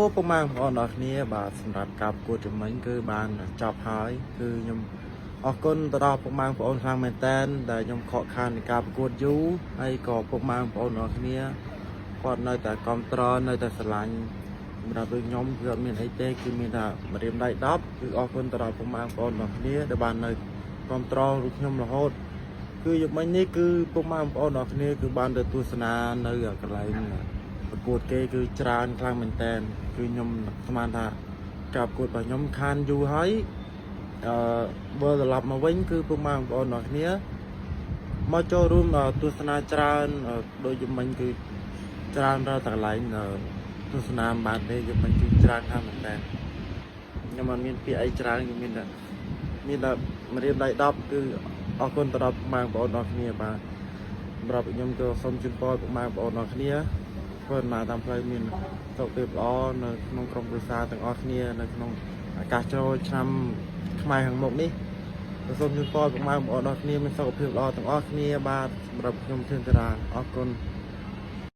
ពុកម៉ែបងប្អូនទាំងអស់គ្នាបាទសម្រាប់ការប្រកួតជំនាញគឺបានចប់ហើយគឺខ្ញុំអរគុណទៅដល់ពុកម៉ែបងប្អូនខ្លាំងមែនទែនដែលខ្ញុំខកខានในការប្រកួតយូរហើយក៏ពុកម៉ែបងប្អូនទាំងអស់គ្នាគាត់នៅតែគ្រប់គ្រងនៅតែស្រឡាញ់សម្រាប់ដូចខ្ញុំគឺអត់មានអីទេគឺមានតែម្រាមដៃ10គឺអរគុណទៅដល់ពុកម៉ែបងប្អូនទាំងអស់គ្នាដែលបាននៅគ្រប់គ្រងរូបខ្ញុំរហូតគឺយប់មិញនេះគឺពុកម៉ែបងប្អូនទាំងអស់គ្នាគឺបានទៅទស្សនានៅកន្លែង ប្រកួតគេគឺច្រើនខ្លាំងមែនតើគឺខ្ញុំស្មានថាការប្រកួតរបស់ខ្ញុំខានយូរហើយអឺបើត្រឡប់មកវិញគឺពុកម៉ែបងប្អូនទាំងគ្នាមកចូលរួមទស្សនាច្រើនដូចយមិញគឺច្រើនដល់តែកន្លែងទស្សនាមិនបានទេយមិញគឺច្រើនខ្លាំងមែនតើខ្ញុំអត់មានពាក្យអីច្រើនគឺមានតែមានតែម្រាមដៃ10គឺអរគុណទៅដល់ពុកម៉ែបងប្អូនទាំងគ្នាបាទសម្រាប់ខ្ញុំក៏សូមជូនពរពុកម៉ែបងប្អូនទាំងគ្នា ធ្វើដំណើរតាមផ្លូវមានសុខភាពល្អនៅក្នុងក្រុមគ្រួសារទាំងអស់គ្នានៅក្នុងឱកាសចូលឆ្នាំខ្មែរខាងមុខនេះក៏សូមជូនពរពុកម៉ែបងប្អូនទាំងអស់គ្នាមានសុខភាពល្អទាំងអស់គ្នាបាទសម្រាប់ខ្ញុំធានតារាអរគុណ។